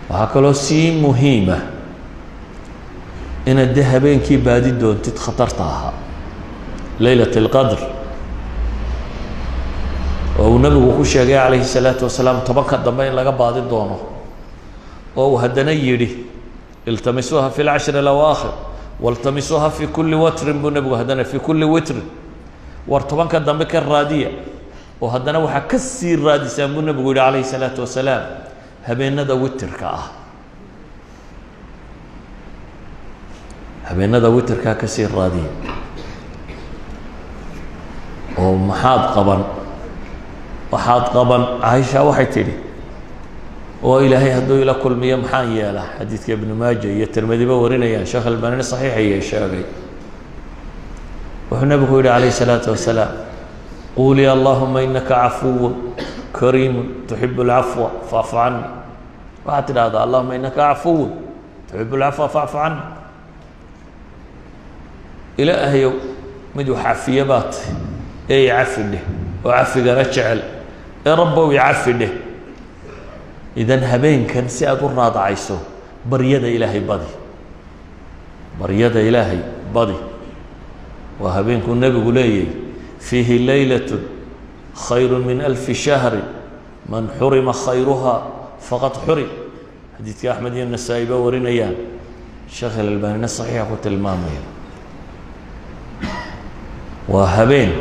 Waxaa kaloo sii muhiima inaad dee habeenkii baadi doontid khatarta ahaa, leylat اlqadr, oo uu nabigu ku sheegay calayhi الsalaatu wasalaam 10-ka dambe in laga baadi doono, oo uu haddana yidhi: "التمسوها في العشر الأواخر والتمسوها في كل وتر" buu nebigu haddana, في كل وتر. War 10-ka dambe ka raadiya, oo haddana waxaa ka sii raadisaan, buu nebigu yihi calayhi الsalaatu wasalaam, habeenada witirka ah. Habeenada witirkaa ka sii raadiya. Oo maxaad qaban? Waxaad qaban, Caaisha waxay tidhi: "Oo Ilaahay hadduu ila kulmiyo, maxaan yeelaa?" Xadiidka Ibnu Maaja iyo Tirmidiba warinayaan, Sheekh Albanini saxiixaya sheegay. Wuxuu nebigu yihi calayh الsalaatu wasalaam: "قولي: اللهم إنك عفو كريم تحب العفو فاعف عني." Waxaad tidhahdaa: "اللهم إنك عفو تحب العفو فاعف عني." Ilaahayow, mid wax cafiye baa tahy ee i cafi dheh, oo cafigana jecel ee Rabbow, i cafi dheh. Idan habeenkan si aada u raadacayso, baryada Ilaahay badi, baryada Ilaahay badi. Waa habeenkuu nebigu leeyahy: "فيه ليلة خير من ألف شهر، من حرم خيرها فقد حرم." Xadiidka Axmed iyo Nasaa-i ba warinayaan, Sheekh Alalbanina saxiixa ku tilmaamaya. Waa habeen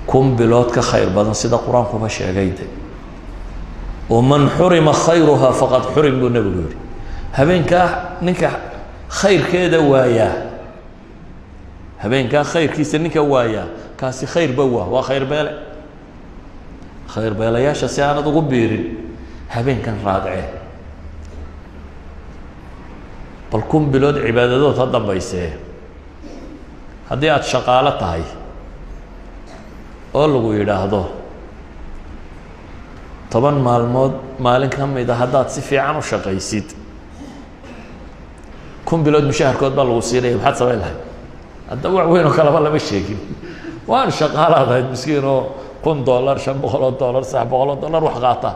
1000 bilood ka khayr badan, sida Qur-aankuba sheegay de. Oo "من حرم خيرها فقد حرم" buu nebigu yihi. Habeenkaa ninka khayrkeeda waayaa, habeenkaa khayrkiisa ninka waayaa, kaasi khayrba waa khayr beele. Khayr beelayaasha si aanad ugu biirin, habeenkan raadcee. Bal 1000 bilood cibaadadood ha dambaysee, haddii aada shaqaalo tahay oo lagu yidhaahdo 10 maalmood maalin ka mida haddaad si fiican u shaqaysid, 1000 bilood mushaharkood baa lagu siinaya, maxaad samayn lahayd? Hadda wax weyn oo kaleba lama sheegin. Waan shaqaalaad ahayd miskiin oo $1000, $500, $300 wax qaata.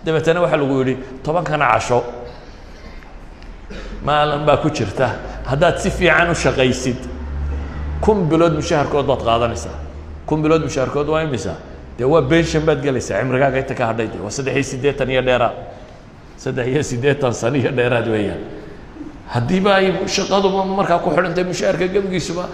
Dabeetana waxaa lagu yidhi 10-kana casho maalin baa ku jirta, haddaad si fiican u shaqaysid, 1000 bilood mushaharkood baad qaadanaysaa. 1000 bilood mushaharkood waa imisa? Dee waa pension baad gelaysaa cimrigaaga inta ka hadhay. De waa 83 iyo dheeraad, 83 sano iyo dheeraad weeyaan. Haddiiba ay shaqaduba markaa ku xidhantay mushaharka gebigiisuba,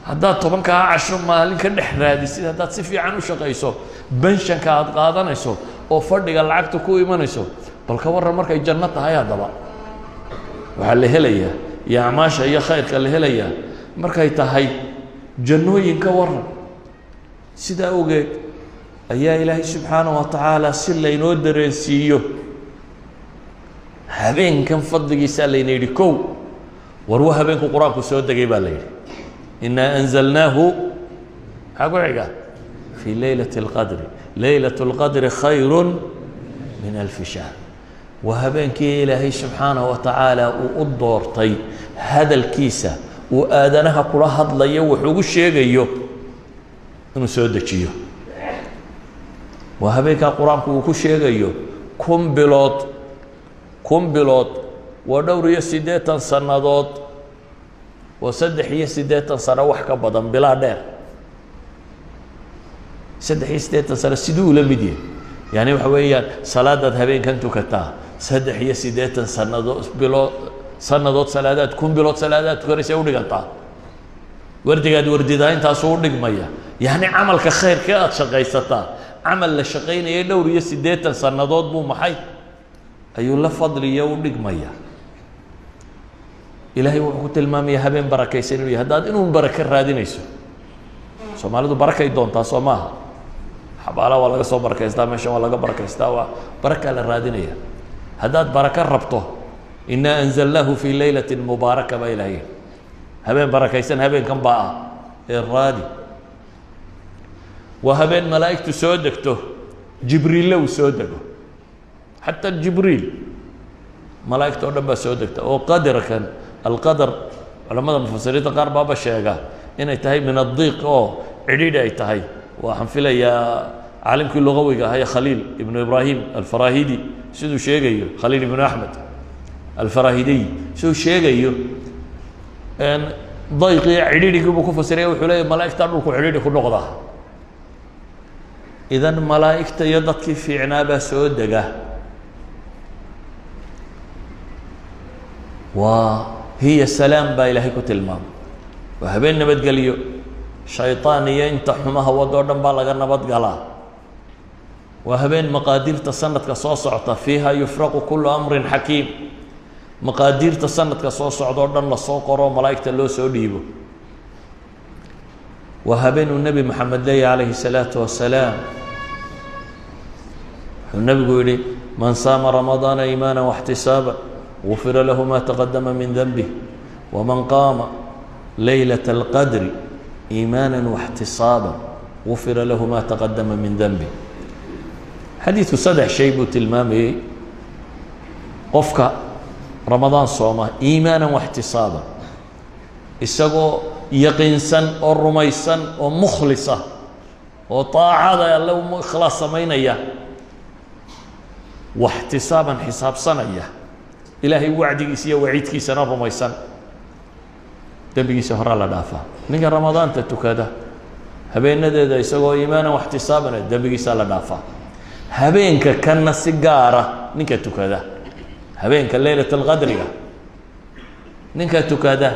haddaad 10-kaa casho maalin ka dhex raadisid, haddaad si fiican u shaqayso, pensionka aad qaadanayso oo fadhiga lacagta ku imanayso, bal ka warran markay janno tahay? Haddaba waxaa la helayaa iyo acmaasha iyo khayrka la helayaa markay tahay jannooyin, ka warran? Sidaa awgeed ayaa Ilaahay subxaanaه wa tacaala si laynoo dareensiiyo habeenkan fadligiisaa layna yidhi: kow, war wa habeenku Qur-aanku soo degay baa la yidhi, "إنا أنزلناه", maxaa ku xiga? "في ليلة القدر، ليلة القدر خير من ألف شهر." Waa habeenkii Ilaahay subxaanaه wa tacaala uu u doortay hadalkiisa uu aadanaha kula hadlayo, wax ugu sheegayo, inuu soo dejiyo. Waa habeenkaa Qur-aanku uu ku sheegayo 1000 bilood. 1000 bilood waa dhowr iyo siddeetan sannadood, waa 83 sano, wax ka badan, bilaa dheer. 83 sano siduu ula mid yahay? Yani waxa weeyaan, salaadaad habeenkan tukataa 83 sannadood, bilood, sannadood salaadaad, 1000 bilood salaadaad tukanaysa udhigantaa. Wardigaad wardidaa intaasuu udhigmaya. Yani camalka khayrka aada shaqaysataa, camal la shaqaynayay dhowr iyo siddeetan sannadood buu maxay ayuu la fadliyo u dhigmaya. Ilaahay wuxuu ku tilmaamaya habeen barakaysan inuu yahay. Haddaad inuun barake raadinayso, Soomaalidu barakay doontaa, soo maaha? Xabaalaha waa laga soo barakaystaa, meeshan waa laga barakaystaa, waa barakaa la raadinaya. Haddaad barako rabto, "إنا أنزلناه في ليلة مباركة" baa Ilahay. Habeen barakaysan habeenkan baa ah ee raadi. Waa habeen malaa'igtu soo degto, Jibriille uu soo dego, xataa Jibriil, malaa'igta o dhan baa soo degta. Oo qadarkan alqadar, culamada mufasiriinta qaar baaba sheega inay tahay من الضيق, oo cidhiidhi ay tahay. Waxaan filayaa caalimkii lugawiga ahaa ee Khaliil Ibnu Ibraahim Alfarahidi siduu sheegayo, Khaliil Ibnu Axmed. Alfaraahidiy suu sheegayo dayqiyo cidhiidhigii buu ku fasiraya. Wuxuu leeya malaa'igtaa dhulku cidhiidhi ku noqdaa. Idan malaa'igta iyo dadkii fiicnaa baa soo dega. Waa hiya salaam baa Ilaahay ku tilmaamay, waa habeen nabadgelyo, shayطaan iyo inta xumaha wadoo dhan baa laga nabad galaa. Waa habeen maqaadiirta sanadka soo socota, fiiha yufraqu kulu amrin xakiim, maqaadiirta sanadka soo socda oo dhan lasoo qoro, malaa'igta loo soo dhiibo. Waa habeen uu Nebi Maxamed leeyahy calayhi الsalaatu wasalaam, wuxuu nebigu yihi: "Man saama ramadaana iimaana واxtisaaba gufira lahu ma taqadama min danbih, waman qaama laylaة اlqadri iimaana واxtisaaba gufira lahu ma taqadama min danbih." Xadiidku saddex shay buu tilmaamayey: qofka Ramadaan sooma iimaana واxtisaaban, isagoo yaqiinsan oo rumaysan oo mukhlisa oo taacada Alle u ikhlaas samaynaya, waxtisaaban xisaabsanaya, Ilaahay wacdigiisa iyo waciidkiisana rumaysan, dembigiisa horaa la dhaafaa. Ninka Ramadaanta tukada habeenadeeda isagoo iimaanan waxtisaabana, dembigiisaa la dhaafaa. Habeenka kanna si gaara ninka tukada, habeenka leylat alqadriga ninka tukada,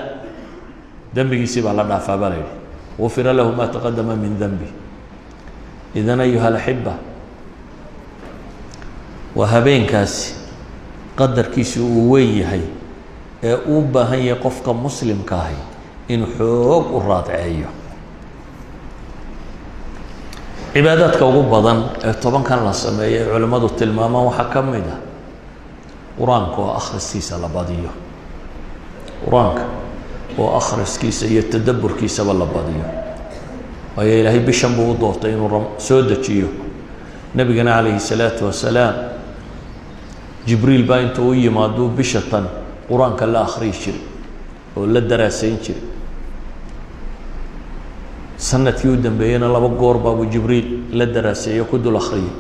dembigiisii baa la dhaafaa baa la yidhi, gufira lahu ma taqadama min denbi. Idan ayuha alaxiba, waa habeenkaasi qadarkiisu uu weyn yahay ee uu baahan yahay qofka muslimka ahi inuu xoog u raadceeyo. Cibaadaadka ugu badan ee 10kan la sameeyo ay culimmadu tilmaamaan waxaa ka mid ah Qur-aanka oo akhriskiisa la badiyo, Qur-aanka oo akhriskiisa iyo tadabburkiisaba la badiyo, waayo Ilaahay bishan buu u doortay inuu soo dejiyo. Nebigana calayhi salaatu wasalaam Jibriil baa intuu u yimaaduu bisha tan Qur-aanka la akhriyi jiray oo la daraasayn jiray. Sanadkii u dambeeyeyna laba goor baabuu Jibriil la daraaseeyo, ku dul akhriyay.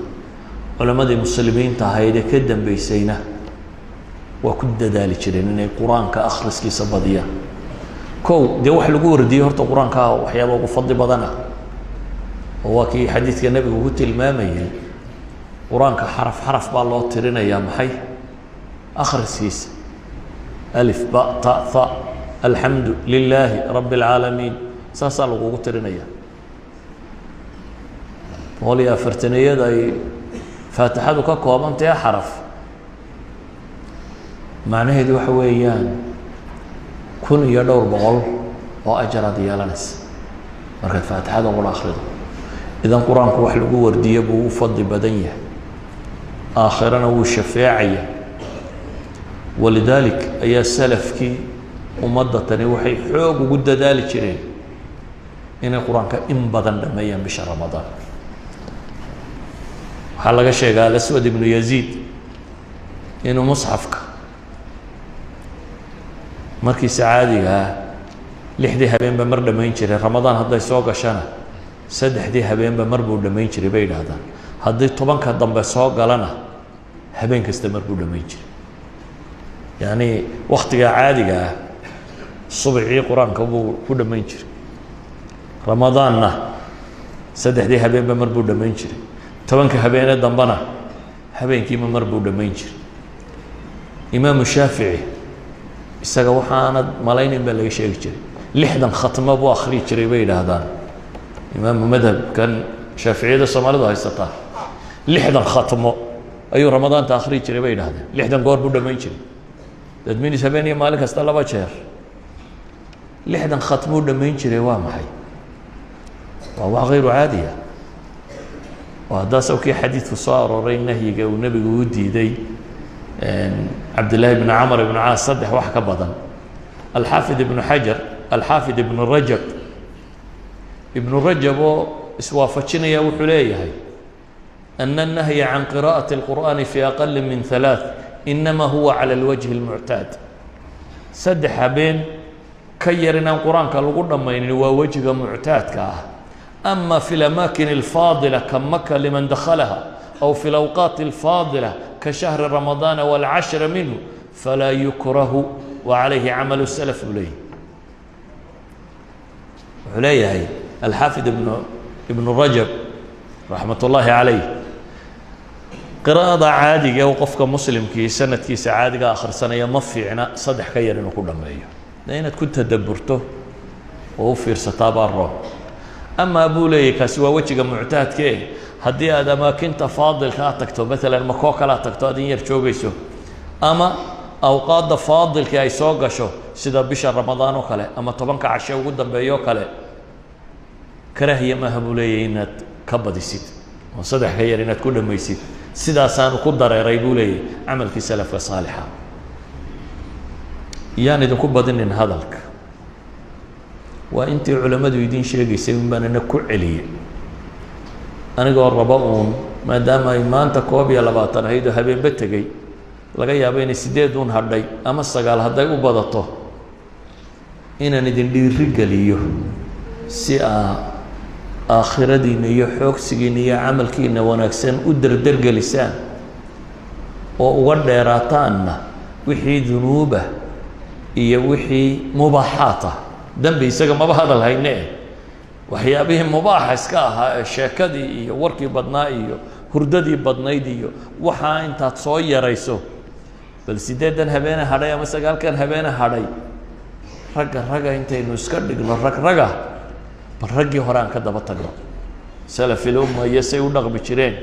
Culammadii muslimiinta ahayd ee ka dambeysayna waa ku dadaali jireen inay Qur-aanka akhriskiisa badiyaan. Kow, dee wax lagu wardiyey horta Qur-aanka waxyaaba ugu fadli badana, oo waa kii xadiidka Nebigu ku tilmaamayey, Qur-aanka xaraf xaraf baa loo tirinayaa. Maxay akhriskiisa? Alif, ba, ta, tha, alxamdu lilaahi rabbi اlcaalamiin, saasaa lagugu tirinaya. 140-iyada ay Faatixadu ka koobantahe xaraf, macnaheedu waxa weeyaan kun iyo dhowr boqol oo ajaraad yeelanaysa markaad Faatixada qura akhrido. Idan Qur-aanku wax lagu wardiyo buu u fadli badan yahay, aakhirana wuu shafeecaya. Walidaalik ayaa salafkii ummadda tani waxay xoog ugu dadaali jireen inay Qur-aanka in badan dhameeyaan bisha Ramadaan. Waxaa laga sheegaa Alaswad ibnu Yaziid inuu musxafka markiisa caadiga ah lixdii habeenba mar dhammayn jiray. Ramadaan hadday soo gashana saddexdii habeenba mar buu dhammayn jiray, bay yidhaahdaan. Haddii 10ka dambe soo galana, habeen kasta mar buu dhammayn jiray. Yacni waktiga caadiga ah subcii Qur-aanka buu ku dhammayn jiray, Ramadaanna saddexdii habeenba mar buu dhammayn jiray, 10ka habeene dambena habeenkiiba mar buu dhammayn jiray. Imaamu Shaafici isaga waxaanad malaynayn baa laga sheegi jiray, 60 khatmo buu akhriyi jiray, bay yidhaahdaan. Imaamu madhabkan Shaaficiyada Soomaalidu haysataa 60 khatmo ayuu Ramadaanta akhriyi jiray, bay yidhahdeen. 60 goor buu dhammayn jiray, that means habeen iyo maalin kasta laba jeer 60 khatmuu dhammayn jiray. Waa maxay? Waa wax hayru caadiya. Oo haddaa sawkii xadiidku soo arooray nahyiga uu Nebigu u diiday Cabdillaahi bn Camar ibn Caas saddex wax ka badan. Alxaafid ibnu Xajar, Alxaafid ibnu Rajab, Ibnu Rajab oo iswaafajinaya wuxuu leeyahay: أن النهي عن قراءة القرآن في أقل من ثلاث إنما هو على الوجه المعتاد. Saddex habeen ka yar inaan Qur-aanka lagu dhammaynin waa wejiga muctaadka ah. أما في الأماكن الفاضلة كمكة لمن دخلها، أو في الأوقات الفاضلة كشهر رمضان والعشر منه، Falaa yukrahu wa calayhi camalu salaf, buu leeyahy. Wuxuu leeyahay alxaafid ibnu Rajab, raxmat ullaahi calayh, qiraa'ada caadiga ee qofka muslimkii sanadkiisa caadiga akhrisanaya ma fiicna saddex ka yar inuu ku dhammeeyo. De inaad ku tadaburto oo u fiirsataa baa roon. Amaa, buu leeyahy, kaasi waa wejiga muctaadka eh. Haddii aad amaakinta faadilka aad tagto, maalan makoo kale aad tagto, aad in yar joogayso, ama awqaadda faadilka ay soo gasho, sida bisha Ramadaan oo kale ama 10-ka cashe ugu dambeeyo o kale, karaahiya maaha, buu leeyahy, inaad ka badisid oo saddex ka yar inaad ku dhamaysid. Sidaasaanu ku dareeray, buu leeyahy, camalkii salafka saalixa. Yaan idinku badinin hadalka. Waa intii culammadu idiin sheegaysay un baan ina ku celiyey, anigoo raba uun, maadaama ay maanta 21 ahayd oo habeenba tegey, laga yaabo inay sideed uun hadhay ama sagaal hadday u badato, inaan idin dhiiri geliyo si aa aakhiradiina iyo xoogsigiina iyo camalkiina wanaagsan u derdergelisaan oo uga dheeraataanna wixii dunuubah iyo wixii mubaaxaat ah. Dembi isaga maba hadal hayne eh, waxyaabihii mubaaxa iska ahaa ee sheekadii iyo warkii badnaa iyo hurdadii badnayd iyo waxaa intaad soo yarayso, bal 8-dan habeene hadhay ama 9-kan habeene hadhay, ragga ragga intaynu iska dhigno, rag raga, bal raggii hore aan ka daba tagno, salafil umma iyo say u dhaqmi jireen,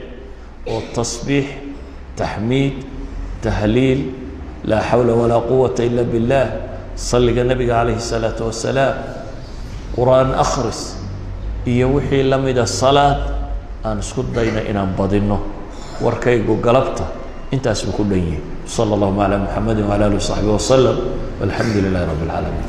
oo tasbiix, taxmiid, tahliil, laa xawla walaa quwata ila billah, salliga nebiga calayhi الsalaatu wasalaam, qur-aan akhris iyo wixii la mida, salaad, aan isku dayno inaan badino. Warkaygu galabta intaas buu ku dhan yihi. Salى اllahuma calى muxamadi wعalى alih وصaxbi waslm, walxamdu lilahi rab اlcaalamiin.